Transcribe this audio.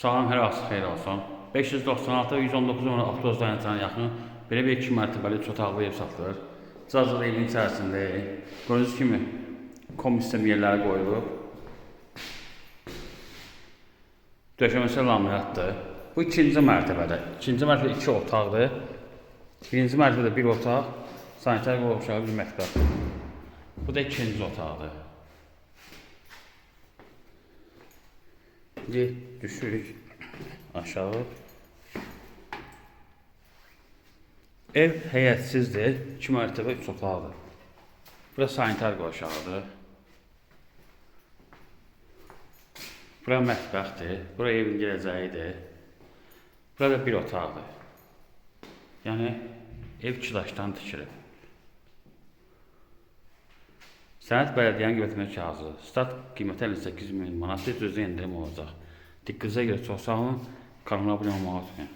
Salam, hər vaxt xeyir olsun. 596 119 nömrə avtobus dayanacağına yaxın belə bir 2 mərtəbəli üç otaqlı ev satılır. Cazılı evin içərisindəyik. Gördüyünüz kimi kombi sistem yerləri qoyulub. Döşəməsi laminatdır. Bu ikinci mərtəbədə. İkinci mərtəbədə iki otaqdır. Birinci mərtəbədə bir otaq, sanitar qovşağı bir mətbəx. Bu da ikinci otaqdır. İndi düşürük aşağı. Ev həyətsizdir. 2 mərtəbə 3 otaqdır. Bura sanitar qovşağıdır. Bura mətbəxdir. Bura evin girəcəyidir. Bura da bir otaqdır. Yəni ev iki daşdan tikilib. Sənəd bələdiyyənin qiymətləmə kağızı. Start qiyməti 58 min manatdır, cüzi endirim olacaq. Diqqətinizə görə çox sağ olun. Kanalıma abunə olmağı unutmayın.